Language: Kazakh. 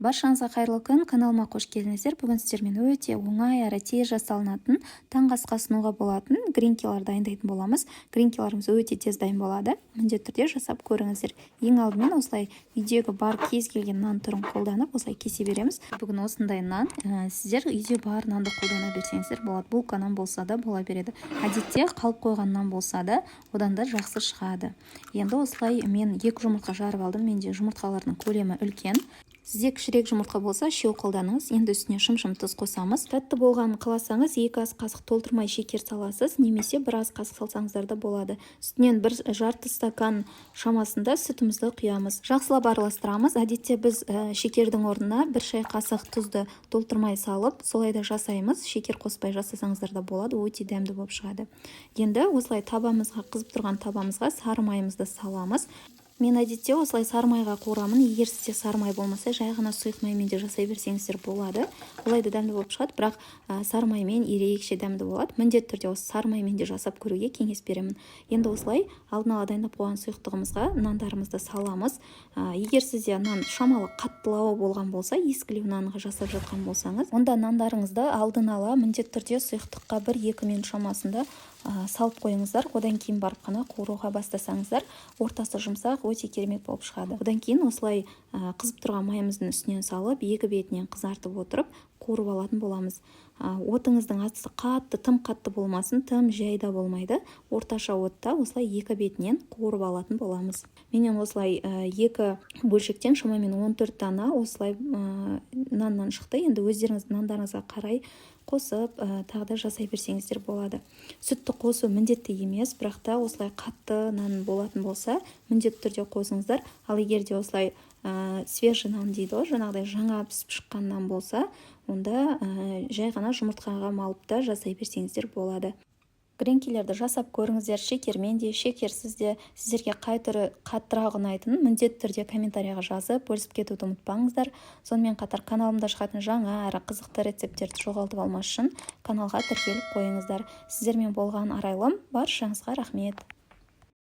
Баршаңызға қайырлы күн! Каналыма қош келдіңіздер! Бүгін сіздермен өте оңай әрі тез жасалынатын, таңғы асқа ұсынуға болатын гренкилар дайындайтын боламыз. Гренкиларымыз өте тез дайын болады, міндетті түрде жасап көріңіздер. Ең алдымен осылай үйдегі бар кез келген нан түрін қолданып, осылай кесе береміз. Бүгін осындай нан, сіздер үйде бар нанды қолдана берсеңіздер болады, булка нан болса да бола береді. Әдетте қалып қойған нан болса да, одан да жақсы шығады. Енді осылай мен екі жұмыртқа жарып алдым. Менде жұмыртқалардың көлемі үлкен, сізде кішірек жұмыртқа болса, үшеу қолданыңыз. Енді үстіне шым-шым тұз қосамыз. Тәтті болғанын қаласаңыз, 2 ас қасық толтырмай шекер саласыз немесе 1 ас қасық салсаңыздар да болады. Үстінен бір жарты стакан шамасында сүтімізді құямыз, жақсылап араластырамыз. Әдетте біз шекердің орнына 1 шай қасық тұзды толтырмай салып, солай да жасаймыз. Шекер қоспай жасасаңыздар да болады, өте дәмді болып шығады. Енді осылай табамызға, қызып тұрған табамызға сары майымызды саламыз. Мен әдетте осылай сары майға қуырамын. Егер сізде сары май болмаса, жай ғана сұйық маймен де жасай берсеңіздер болады, олай да дәмді болып шығады. Бірақ сары маймен ерекше дәмді болады. Міндетті түрде осы сары маймен де жасап көруге кеңес беремін. Енді осылай алдын ала дайындап қойған сұйықтығымызға нандарымызды саламыз. Егер сізде нан шамалы қаттылау болған болса, ескілеу нанға жасап жатқан болсаңыз, онда нандарыңызды алдын ала міндетті түрде сұйықтыққа 1-2 минут шамасында салып қойыңыздар. Одан кейін барып қана қуыруға бастасаңыздар, ортасы жұмсақ, өте керемет болып шығады. Одан кейін осылай қызып тұрған майымыздың үстінен салып, екі бетінен қызартып отырып қуырып алатын боламыз. Отыңыздың асты қатты, тым қатты болмасын, тым жай да болмайды, орташа отта осылай екі бетінен қуырып алатын боламыз. Менен осылай екі бөлшектен шамамен 14 дана осылай наннан шықты. Енді өздеріңіздің нандарыңызға қарай қосып, тағы да жасай берсеңіздер болады. Сүтті қосу міндетті емес, бірақ та осылай қатты нан болатын болса, міндетті түрде қосыңыздар. Ал егер де осылай свежий нан дейді ғой, жаңағыдай жаңа пісіп шыққан нан болса, онда жай ғана жұмыртқаға малып та жасай берсеңіздер болады. Гренкилерді жасап көріңіздер, шекермен де, шекерсіз де. Сіздерге қай түрі қаттырақ ұнайтынын міндетті түрде комментарийға жазып, бөлісіп кетуді ұмытпаңыздар. Сонымен қатар каналымда шығатын жаңа әрі қызықты рецепттерді жоғалтып алмас үшін каналға тіркеліп қойыңыздар. Сіздермен болған Арайлым. Баршаңызға рахмет!